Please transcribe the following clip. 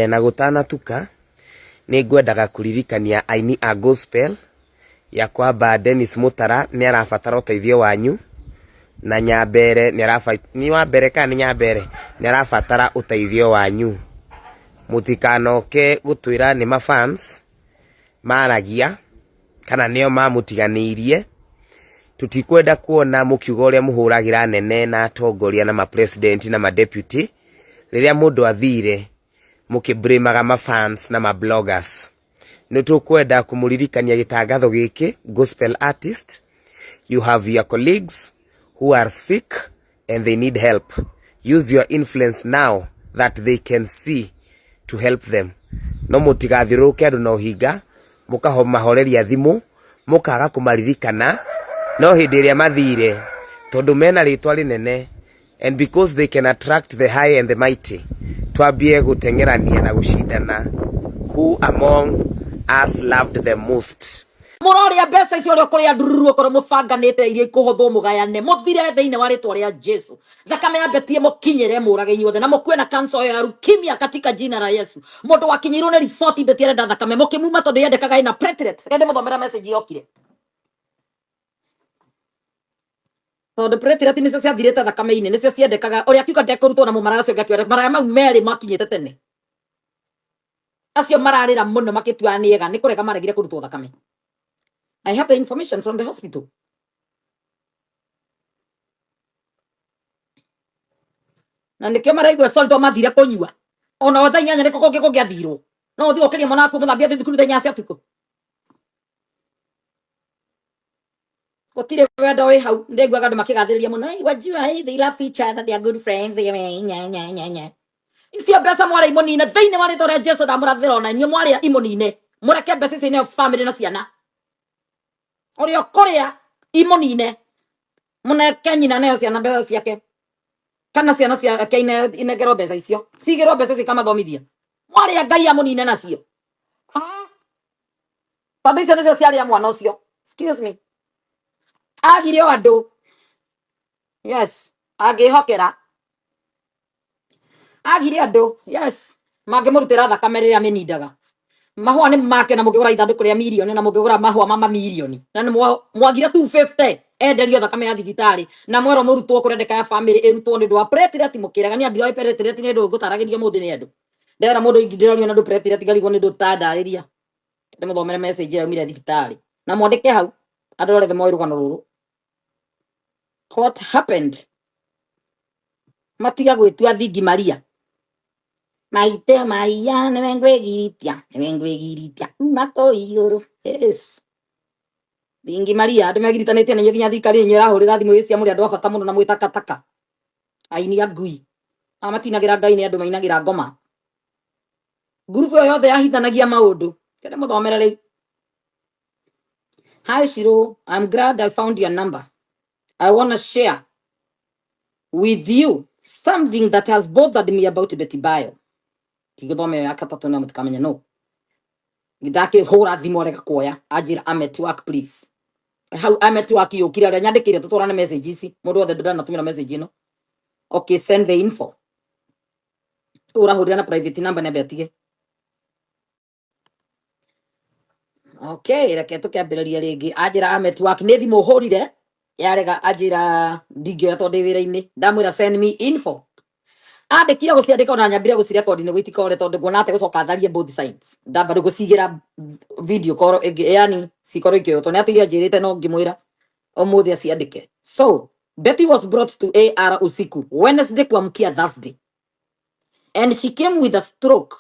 Na gũtanatuka nĩ ngwendaga kũririkania aini a gospel ya kwamba Dennis Mũtara nĩ arabatara ũteithio wanyu na Nyambere nĩ nĩ wa mbere kana nĩ Nyambere nĩ arabatara ũteithio wanyu. Mũtikanoke gũtwĩra nĩ ma fans maragia kana nĩo mamũtiganĩirie. Tũtikwenda kuona mũkiuga ũrĩa mũhũragĩra anene na atongoria na ma president na ma deputy rĩrĩa mũndũ athire mũkĩ-blame-aga ma fans na ma bloggers. Nĩ tũkwenda kũmũririkania gĩtangatho gĩkĩ gospel artist you have your colleagues who are sick and they need help. Use your influence now that they can see to help them. No mũtigathiũrũrũke andũ na ũhinga mũkamahoreria thimũ mũkaga kũmaririkana no hĩndĩ ĩrĩa mathire tondũ mena rĩtwa rĩnene and because they can attract the high and the mighty twambie gũteng'erania na gũcindana who among us loved them most. Mũrorĩa mbeca icio ũrĩa ũkũrĩa ndururu okorwo mũbanganĩte iria ikũhothwo mũgayane mũthire thĩinĩ wa rĩtwa rĩa Jesu. Thakame ya Betie mũkinyĩre mũrage inyuothe na mũkue na kansa ĩyo ya leukemia katika jina la Yesu. Mũndũ wakinyĩirwo nĩ riboti Betie arenda thakame mũkĩmuma tondũ yendekaga ĩna platelets. Reke ndĩmũthomera message yokire. Tondũ platelet nĩcio ciathirĩte thakame-inĩ nĩcio ciendekaga ũrĩa akiuga ndekũrutwo na mũmaraya ũcio ũngĩ akĩona maraya mau merĩ makinyĩte tene. Acio mararĩra mũno makĩtua nĩ ega nĩ kũrega maregire kũrutwo thakame. I have the information from the hospital. Na nĩkĩo maraigua sorry tondũ mathire kũnyua. Ona o thaa inyanya nĩkũ kũngĩ kũngĩathirwo. No ũthiĩ ũkĩrie mwana waku ũmũthambie athiĩ thukuru thaa inyanya cia ũtukũ. Gũtirĩ wendo wĩ hau. Ndĩiguaga andũ makĩgathĩrĩria mũno. Hey, wajua, hey, they love each other, they are good friends. They are, nya, nya, nya, nya. Icio mbeca mwarĩa imũnine thĩinĩ wa rĩtwa rĩa Jesu ndamũrathĩra ona inyuĩ mwarĩa imũnine. Mũreke mbeca icio ineo family na ciana. Ũrĩa ũkũrĩa imũnine. Mũneke nyina neo ciana mbeca ciake. Kana ciana ciake inengerwo mbeca icio. Cigĩrwo mbeca icio ikamathomithia. Mwarĩa Ngai amũnine nacio. Tondũ icio nĩcio ciarĩa mwana ũcio. Excuse me. Agire o andũ. Yes. Angĩhokera. Agire andũ. Yes. Mangĩmũrutĩra thakame rĩrĩa amĩnindaga. Mahũa nĩ make na mũngĩgũra ithandũkũ rĩa mirioni na mũngĩgũra mahũa ma mamirioni. Na nĩ mwagire 250 enderio thakame ya thibitarĩ na mwerwo mũrutwo kũrendeka ya family ĩrutwo nĩ ũndũ wa platelet mũkĩrega niĩ ndioĩ platelet nĩ ũndũ ngũtaragĩrio mũthĩ nĩ andũ. Ndera mũndũ ndĩrorio na ũndũ platelet ngarigwo nĩ ũndũ ũtandarĩria. Ndĩmũthomere message ĩrĩa yaumire thibitarĩ na mwandĩke hau andũ othe moĩ rũgano rũrũ. What happened? Matiga gwĩtua thingi Maria. Maite Maria nĩwe ngwĩgiritia nĩwe ngwĩgiritia kuma kũu igũrũ. Yes. Thingi Maria andũ megiritanĩtie na inyuĩ nginya thirikari inyuĩ ĩrahũrĩra thimũ ĩcia mũrĩ andũ a bata mũno na mwĩ takataka. Aini a ngui. Aya matinagĩra Ngai nĩ andũ mainagĩra ngoma. Ngurubu ĩyo yothe yahithanagia maũndũ. Kende mũthomere rĩu. Hi Shiro, I'm glad I found your number. I wanna share with you something that has bothered me about Betty Bayo. Tigũthoma ĩyo ya gatatũ na mũtikamenya no. Ndakĩhũra thimũ arega kuoya anjĩra I'm at work please. Hau I'm at work yũkire arĩa nyandĩkĩire tũtwarane message ici. Mũndũ wothe ndanatũmĩra message ĩno. Okay, send the info. Ũrahũrĩra na private number nĩambe atige. Okay, reke tũkĩambĩrĩria rĩngĩ. Anjĩra I'm at work nĩ thimũ hũrire yarega anjĩra ndingĩoya tondũ ndĩ wĩra-inĩ. Ndamwĩra send me info. Andĩkire gũciandĩka ona nyambire gũcirekondi nĩguo itikore tondũ nguona atĩ gũcoka tharie both sides. Ndamba rĩu gũcigĩra video call ĩngĩ yani cikorwo ikĩoywo tondũ nĩ atũire anjĩrĩte no ngĩmwĩra ũmũthĩ aciandĩke. So, Betty was brought to AR usiku Wednesday kuamkia Thursday and she came with a stroke.